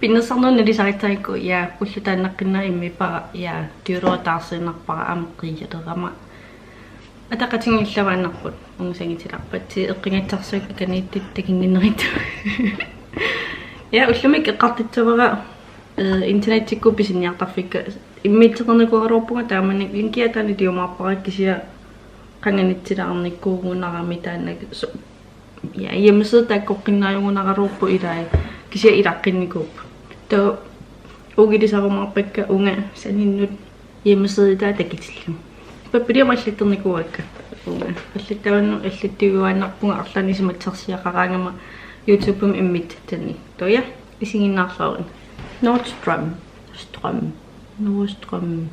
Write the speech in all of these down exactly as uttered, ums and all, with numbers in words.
Pinnersarnermut ilisarissagukku, ja, ulloq taannaqqinnaaq immippara, ja, tyvera taarsiinnarpara aamma qiialerama. Ataqatigiit illavaannarput, ungusagitilaarpatsi eqqigassarsuakka kaniittut takunnginnerit. Ja, ullumi eqqartussavara, eh, internettikkut pisiniartarfikka. Immiusseqarnikuugaluarpunga taamani linkia taanna iliumaarpara kisianni qanganitsilaarnikuugunarami taanna so-, ja, hjemmeside taakkoqqinnaajugunaraluarpoq ilai, kisianni ilaqqinnikuupput. Taava uagut ilisarumaarpakka uunga saninnut hjemmeside taakku takutillugu. Pappiliama allatternikuuakka. Uunga allattavannut allattuujuaannarpunga arlaannik isumassarsiaqaraangama YouTubemi immiussassani. Taava ja, isiginnaarluarina. Nordstrom. Strøm. Nordstrom.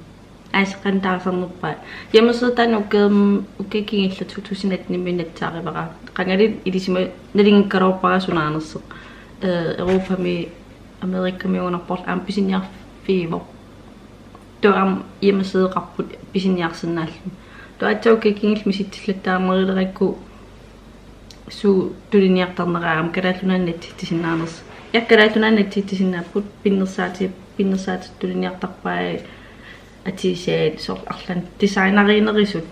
Aasaqan taasarnerpaat. Hjemmeside taanna ukium-, ukiut kingulliit to tusind attenimi nassaarivara. Qangali ilisima nalunngikkaluarpara sunaanersoq. Eh, Europami, Amerikamiugunarporlu aamma pisiniarfiuvoq. Taava aamma hjemmesideqarput pisiniarsinnaallugu. Taava aatsaat ukiut kingulliit misissullattaarnerulerakku suut tuliniartarnerat aamma Kalaallit Nunaanni nassiussisinnaanersut. Ja, Kalaallit Nunaanni nassiussisinnaapput pinnersaati-, pinnersaatit tuliniartarpai atisaat soorlu arlaannik designeriunerusut.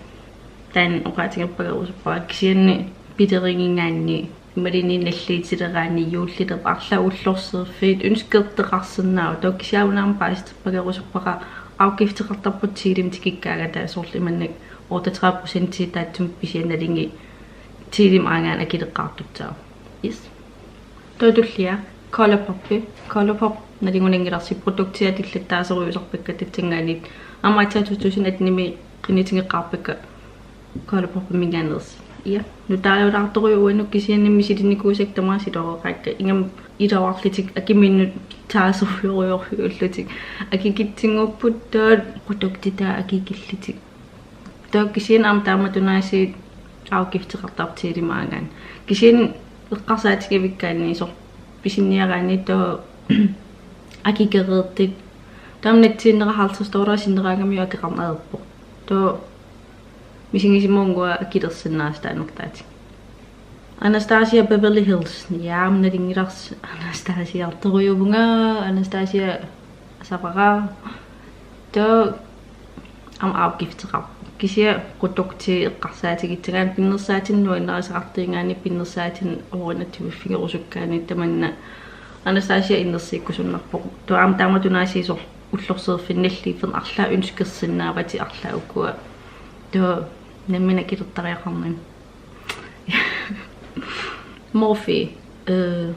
Taanna oqaatigerpakkerusuppara kisianni pilerigigaanni imaluunniit nalliutsileraanni juullilerpat arlaat ullorsiorfiit ønskerteqarsinnaavoq. Taava kisianni una aamma paasiterpakkerusuppara afgifteqartarput Telemut tikikkaangata soorlu imannak otteogtredive procent taassuma pisiannalingi Telemut aagaanni akileqqaartussaavoq. Yes. Taava tullia ColourPop. ColourPop nalugunanngilarsi produktia atullattaasorujuusarpakka tassanngaanniit. Aamma aatsaat to tusind attenimi qinutigeqqaarpakka ColourPopiminngaanneersut. Ja, nutaajulaartorujuuvoq uannut kisianni misilinnikuusakka tamaasa iluaqaakka ingammik iluarlutik akiminnut taasorujorujorujullutik. Akikitsunnguupput taava produktit taakku akikillutik. Taava kisianni aamma taamatut aasiit afgifteqartarput Telemut aagaanni. Kisianni eqqarsaatigaluarukku aamma soorlu pisiniaraanni taava akikereertut. Taava nassiunnera halvtreds dollarit sinneraangamiuk akeqarneq ajorpoq. Taava misigisimavugut uanga akilersinnaasut taanna taanna. Anastasia Beverly Hills. Ja, aamma nalunngilarsi Anastasiartorujussuuvunga, Anastasia asavara. Taava aamma afgifteqarpoq. Kisianni produktit eqqarsaatigisagaanni pinnersaatinik nuannarisaqartuugaanni pinnersaatinik oorinnattuiffigerusukkaanni tamanna Anastasia innersuukkusunnarpoq. Taava aamma taamatut aasiit soorlu ullorsiorfinnut nalliuffinnut arlaat ønskersinnaavatit arlaat ukua. Taava nammineq akilertariaqarnani. Morphe. Øh,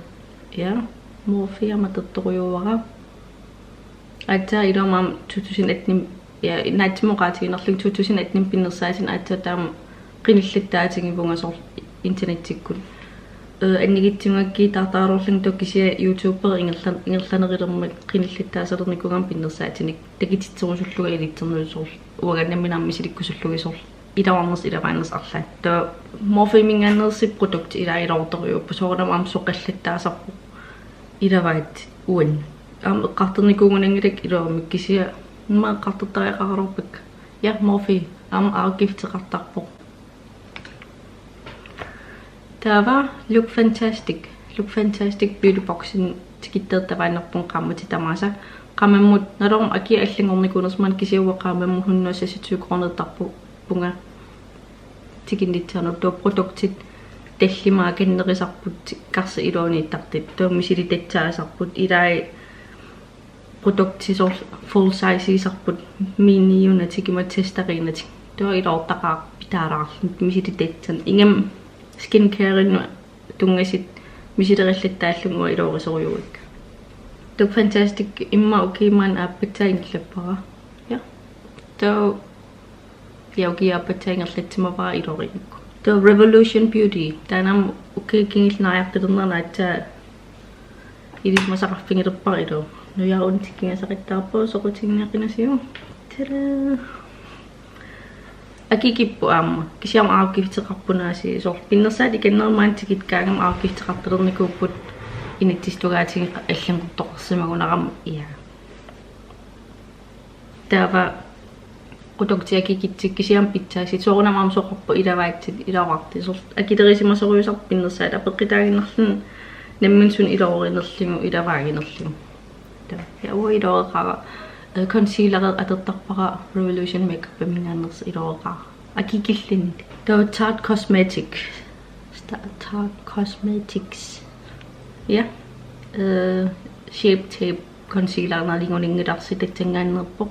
ja, Morphe aamma atortorujuuara. Aatsaat iluamik aamma to tusind atten, ja, naatsumik oqaatiginerlunga to tusind atten pinnersaatinik aatsaat taama qinillattaatigivunga soorlu internettikkut. Øh, annikitsunnguakka taartaraluarlunga taava kisianni YouTuberi ingerlan-, ingerlanerulermat qinillattaasalernikuugama pinnersaatinik takutitserusullunga ilitsernusoorlu. Uanga nammineq aamma misilikkusullugit soorlu iluarnersut ilavaannarsi arlaat. Taava Morpheminngaanneersut produktit ilaa iluartorujuupput soorunami aamma soqallattaasarpoq ilavaat uannut. Aamma eqqartornikuugunanngilakka iluamik kisianni aamma eqqartortariaqaraluarpakka. Ja, Morphe aamma afgifteqartarpoq. Taava Look Fantastic. Look Fantastic beauty boximik tikitteertavaannarpunga qaammatit tamaasa. Qaammammut naluara akia allanngornikuunersoq maanna kisianni uanga qaammammut hundrede seksogtyve kronertarpunga tikinnissaanut. Taava produktit tallimat akannerusarput karsit iluaniittartut. Taava misilitassaasarput ilai produktit soorlu full size-isarput miniuna tikimmat testeriinnatik. Taava iluartaqaaq pitaalaarluni misilitassanik. Ingammik skincare-innut tunngasut misilerallattaallugit uanga iluarisorujuuakka. Look Fantastic immaqa ukiup maani aappassaanik ingerlappara. Ja. Taava ja ukiup aappassaanik ingerlatsimavara iluarinngikkukku. Taava Revolution Beauty. Taanna aamma ukiut kingulliit naajartulernerani aatsaat ilisimasaqarfigilerpara ilaa. Nujarunik tikikkaasaqattaarpoq soqutiginninneqinasiuk. Tada! Akikipput aamma. Kisianni aamma afgifteqarput aasiit. Soorlu pinnersaatit ikannerit maani tikikkaangama afgifteqartalernikuupput inatsisitungaatigit allanngortoqarsimagunarami. Ja. Taava produktit akikitsut kisianni pitsaasut soorunami aamma soqarput ilavaassat iluartut. Soorlu akilerisimasorujussuusarput pinnersaatit apeqqutaaginnarluni nammineq suna iluarinerlugu ilavaaginerlugu. Ja, uanga ilooreqaara, øh, concealeri atortarpara Revolution Makeupiminngaanneersoq ilooreqaara. Akikilluni. Taava Tarte Cosmetic. Sta-, Tarte Cosmetics. Ja. Øh, Shape Tape concealer nalinguninngilarsi tassanngaanneerpoq.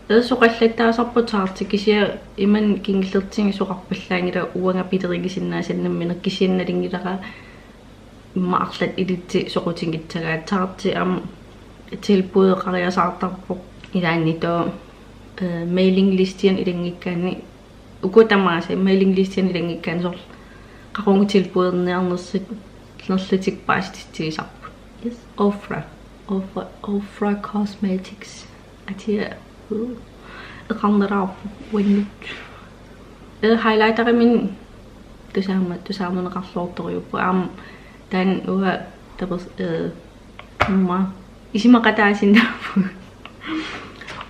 Ee, soqallattaasarpoq Tarte kisianni imannak kingullertigut soqarpallaanngilaq uanga pilerigisinnaasannik nammineq kisianni nalunngilara immaqa arlaat ilitsi soqutigissagaat Tarte aamma tilbudeqariasaartarpoq ilaanni taava, øh, mailing listianut ilanngukkaanni uku tamaasa mailing listianut ilanngukkaanni soorlu qaqugu tilbuderniarnersut nerlutik paasissutigisarput. Yes, Ofra. Ofra, Ofra Cosmetics. Atia, uh, eqarneraarpoq uannut. Øh, highlighteriminni tusaama-, tusaamuneqarluartorujuupput. Aamma taanna uanga tapers-, øh, aamma isumaqataasinnaavoq.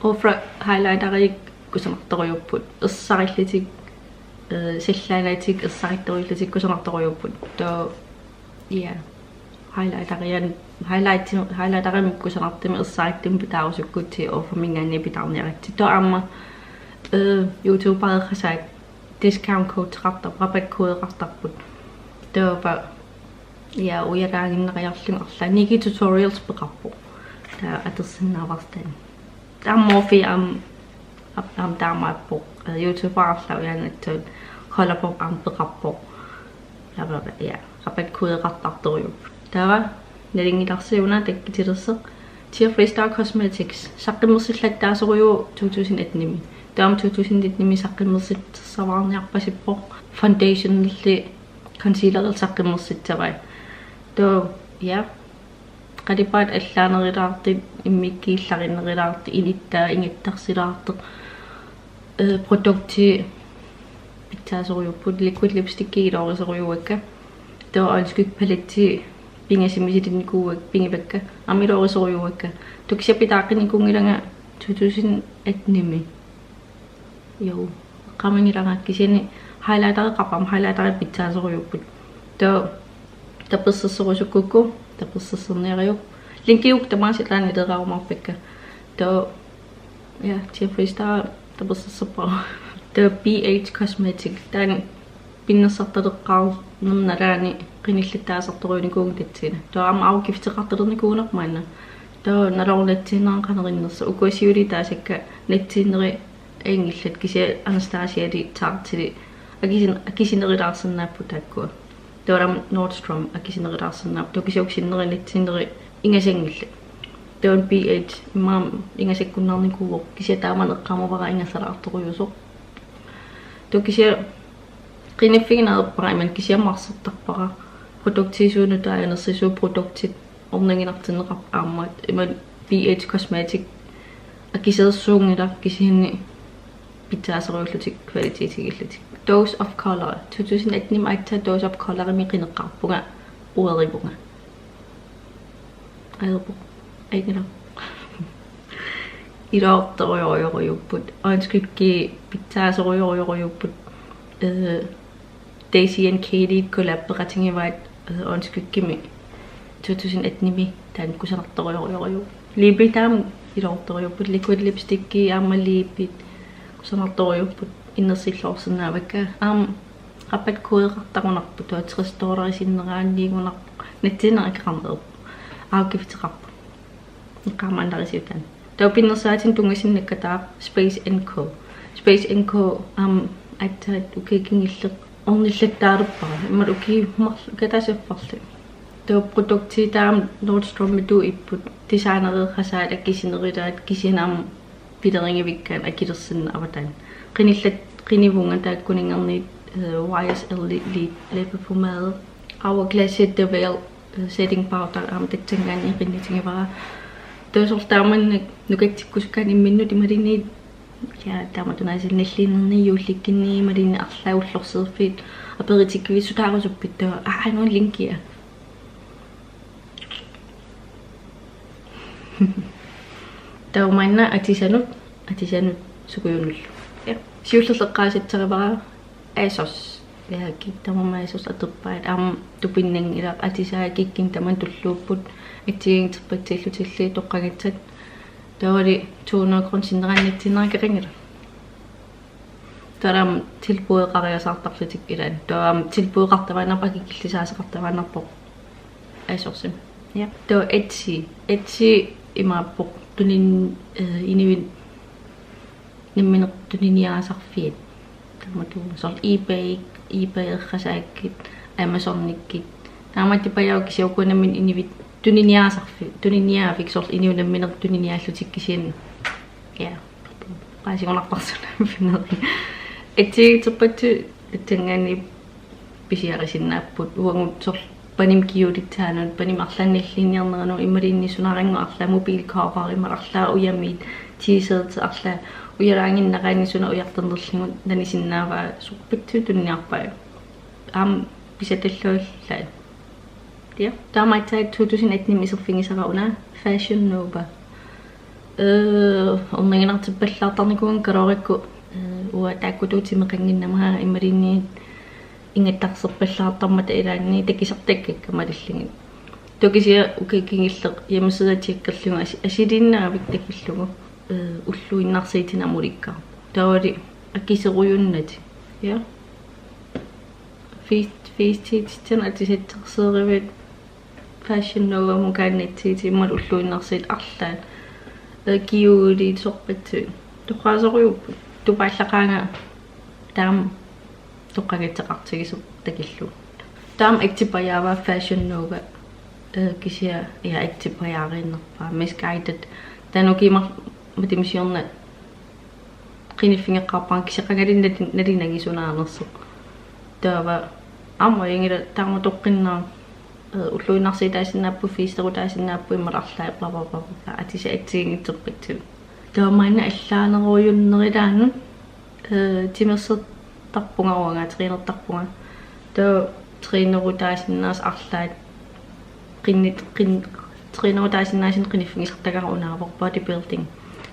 Ofra highlighterit kusanartorujuupput. Ersarillutik, øh, sallaanatik ersarittorujuullutik kusanartorujuupput. Taava, ja. Highlighterian-, highlighti-, highlighterimik kusanartumik ersarissumik pitaarusukkutsigit Oframinngaanniit pitaarniaritsi. Taava aamma, øh, YouTubereqasaat discount codeqartarput, rabatkodeqartarput. Taava, ja, ujalaaginnariarlunga arlaannik tutorials peqarpoq. Taava atorsinnaavarsi taanna. Taava Morphe aamma, aamma taamaappoq. Øh, YouTubereqarlunga ujaannaatsuut ColourPop aamma peqarpoq. Bla, bla, bla, ja. Rabatkodeqartartorujuupput. Taava nalunngilarsi una takkutilersoq. Jeffree Star Cosmetics. Saqqummersillattaasorujuuvoq to tusind attenimi. Taava to tusind attenimi saqqummersitsersaarniarpasippoq. Foundationilli concealerillu saqqummersitsavai. Taava, ja. Qalipaatit allaanerulaartut, immikkut illarinnerulaartut, inuttaa ingattarsilaartoq. Øh, produkti pitsaasorujuupput, liquid lipstickit iluarisorujuuakka. Taava øjenskygge paletti pingasut misilinnikuuakka, pigivakka. Aamma iluarisorujuuakka. Taava kisianni pitaaqqinikuunngilanga to tusind attenimi. Jo, eqqaamanngilara kisianni highlightereqarpoq, highlighterit pitsaasorujuupput. Taava tapersersorusukkukku, tapersersorniariuk. Linki uku tamaasa ilaanni iliorarumaarpakka. Taava, ja, Jeffree Star tapersersorpara. Taava B H Cosmetic, taanna pinnersartaleqqaarnermi nalaani qinillattaasartorujuunikuuvunga tassani. Taava aamma afgifteqartalernikuugunarpoq maanna. Taava nalornunnatsiinnaq qanoq innersoq. Ukua siulittaasakka nassiunneri anngillat kisianni Anastasiali Tarteli akisin-, akisunerulaarsinnaapput taakkua. Taava aamma Nordstrom akisunerulaarsinnaapput. Taava kisianni uku sinneri nassiunneri ingasanngillat. Taava B H immaqa ingasakkunnaarnikuuvoq. Kisianni taamani eqqaamavara ingasalaartorujuusoq. Taava kisianni qiniffigineq ajorpara imannak kisianni marsartarpara. Produktiisuunut taanersisuu produktit orniginartinneqarput aamma imannak B H Cosmetic akiseersuunngilaq kisianni pitsaasorujuullutik kvalitetigillutik. Dose of Color. To tusind attenimi aatsaat Dose of Colorimik qineqqaarpunga uerivunga. Ajorpoq. Ajunngilaq. Iluartorujorujorujuupput. Øjenskygge pitsaasorujorujorujuupput. Øh, Desi and Katy collabeqatigivaat, øh, øjenskyggemi to tusind attenimi taanna kusanartorujorujorujuuvoq. Lippit aamma iluartorujuupput, liquid lipstickit aamma lippit kusanartorujuupput, innersuulluarsinnaavakka. Aamma rabatkodeqartarunarpoq, taava tres dollarit sinneraaniigunarpoq, nassiunnera akeqarneq ajorpoq, afgifteqarpoq. Eqqaamaannarisiuk taanna. Taava pinnersaatinik tunngasunik nakkataaq Space and Co. Space and Co aamma aatsaat ukiut kingulleq ornillattaalerpara. Imaluunniit ukiut marluk, ukiut ataasiarlugit. Taava produktit taakku aamma Nordstromituut ipput, designereqasaat akisunerulaat kisianni aamma pilerigivikkaanni akilersinnaavaat taanna. Qinillat-, qinivunga taakkununnga, øh, Y S L li-, li-, læbepomade. Hourglass The Veil, øh, setting powder aamma tassanngaanniit qinnutigivara. Taava soorlu taamannak nukatsikkusukkaanni imminnut imaluunniit, ja, taamatut aasiit nalliunnarni juullikkunni imaluunniit arlaat ullorsiorfiit aperitikkuissutaarusuppit, taava aajuna linkia. Taava maanna atisanut, atisanut sukujunullu. Ja. Siullerleqqaasitsarivara ASOS. Ja, kikkut tamarmik soorlu atorpaat. Aamma tupinnanngilaq, atisaat kikkunnit tamanit tulluupput. Assigiinngitsorpassuillutillu toqqagassat. Taavalu to hundrede kroner sinnerannitsinnera kaqingila. Taava aamma tilbudeqariasaartarlutik ilaanni. Taava aamma tilbudeqartavaanerpoq, akikillisaasoqartavaanerpoq. Ajorsimi. Ja. Taava Etsy. Etsy imaappoq tunin-, eh, inuit nammineq tuniniaasarfiat. Taamatut soorlu eBay, eBay-erasaakkit, Amazonikkit. Taamaattupajaavoq kisianni uku nammineq inuit tuniniaasarfi-, tuniniaavik soorlu inuit nammineq tuniniaallutik kisianni. Ja. Paasigunarparsuunaaffinneri. Assigiinngitsorpassuit tassanngaanniit pisiarisinnaapput. Uagut soorlu panimut kjolitsaanut, panimut arlaannik nalliinniarneranut, imaluunniit sunaarannguaq arlaat mobilcover, imaluunniit arlaat ujamiit, t-shirt arlaat, ujalaaginnaraanni suna ujartornerlugu nanisinnaavaa, soorpassuit tuniniarpaat. Aamma pisatallaallaat. Ja, taamaattoq to tusind atten-imi iserfigisara una Fashion Nova. Eh, orniginartippallaartarnikuuvunga kaloorikku, eh, uanga taakkutuutimeqannginnama imaluunniit ingattarserpallaartarmata ilaanni takusartakkakka malillugit. Taava kisianni ukioq kingulleq hjemmeside tjekkerlugu asi-, asiliinnaavik takullugu, eh, ulluinnarsiutinik amulikkaaq. Taavalu akisorujunnat. Ja. Fest-, festiititsinni atisatserseeruit Fashion Nova-mukaannatsiit imaluunniit ulluinnarsiutit arlaat. Eh, kjolit soorpassuit. Torraasorujuupput. Tupaallaqaanga taama toqqagassaqartigisoq takullugu. Taama assipajaavaa Fashion Nova. Eh, kisianni, ja, assipajaariinnerpaa. Missguided. Taanna ukiumut matuma siorna qiniffigeqqaarpara kisianni qangali nali-, nalunagit sunaanersoq. Taava aamma ajunngilaq, taama toqqinnaaq, eh, ulluinnarsiutaasinnaapput, festerutaasinnaapput, imaluunniit arlaat, bla, bla, bla, bla, bla, atisat assigiinngitsorpassuit. Taava maanna allaanerujunnerulaannut, eh, timersortarpunga uanga, trænertarpunga. Taava trænerutaasinnaasut arlaat qinnit-, qin-, trænerutaasinnaasunik qiniffigisartagara unaavoq bodybuilding.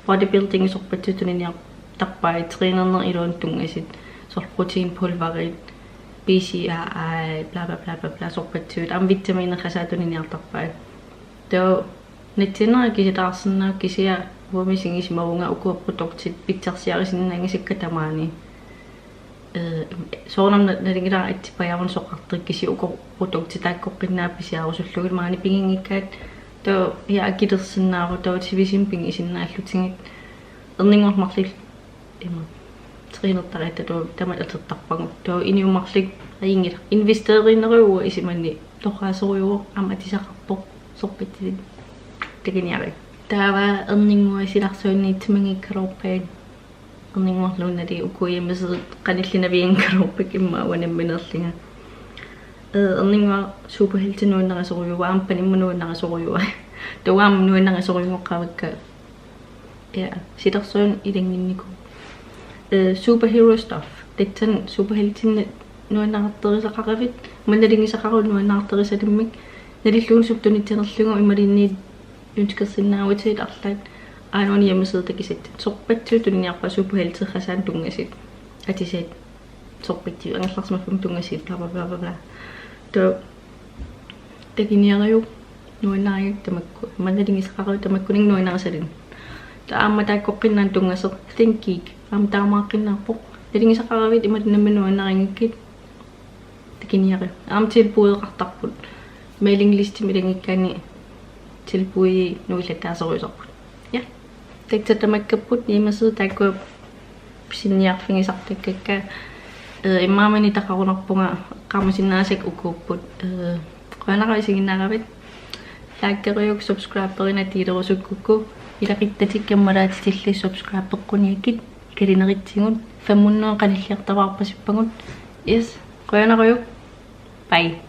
Bodybuilding soorpassuit tuniniartarpai, trænerneq iluanut tunngasut, soorlu proteinpulverit, B C A A, bla, bla, bla, bla, bla, soorpassuit. Aamma vitaminerasai tuniniartarpai. Taava nassiunnera kisitaarsinnaavoq kisianni uanga misigisimavunga uku produktit pitsarsiarisinnaanngisakka tamaani. Eh, soorunami na-, nalunngilara assipajaavunga soqartoq kisianni uku produktit taakkoqqinnaaq pisiarusullugit maani piginngikkaat. Taava, ja, akilersinnaavoq taava sivisumik pigisinnaallutigit. Erninnguaq marluk ima trænertaratta taava tamat atortarpagut. Taava inuit marluk ajunngilaq. Investeriineruvoq isumanni, torraasorujuuvoq, aamma atisaqarpoq, soorpassuit. Takuniaruk. Taava erninnguaq silarsuanniitsimanngikkaluarpaat. Erninnguarluunniit uku hjemmesidet qanillinavianngikkaluarpakka immaqa uanga nammineerlunga. Eh, erninnguaq superheltit nuannarisorujuuvoq, aamma panimmut nuannarisorujuuvoq. Taava aamma nuannarisorujunngikkaluarpakka. Ja, silarsuanut ilanngunnikuuvoq. Eh, superhero stuff. Tassani superheltinik nuannarterisaqaravit, maanna nalunngisaqaruit nuannarterisalimmik, nalullugu suut tunitsanerlugu imaluunniit ønskersinnaavutit arlaat, aajuna hjemmeside takusassat. Soorpassuit tuniniarpaat superhelterasaannik tunngasut. Atisat soorpassuit angerlarsimaffimmi tunngasut, bla, bla, bla, bla, bla. Taava takuniarujuk nuannarigakkit tamakku. Maanna nalunngisaqaruit tamakkuninnga nuannarisalimmik. Taava aamma taakkoqqinnaaq tunngasoq ThinkGeek. Aamma taamaaqqinnaarpoq. Nalunngisaqaruit imaluunniit nammineq nuannarigakkit takuniarujuk. Aamma tilbudeqartarput. Mailinglistimi ilanngukkaanni tilbudi nuillattaasorujussuupput. Ja. Tassa tamakkerput, hjemmeside taakkua pisiniarfigisartakkakka. Eh, immaqa nitaqarunarpunga, eqqaamasinnaasakka ukuupput. Eh, qujanaq isiginnaaravit. Likerujukku, subscriberinnga delerusukkukku. Ilaquttatit kammalaatitillu subscribeqquniakkit. Kalinerutsigut, femhundrede qanilliartuaarpasippagut. Yes, qujanarujukku. Bye.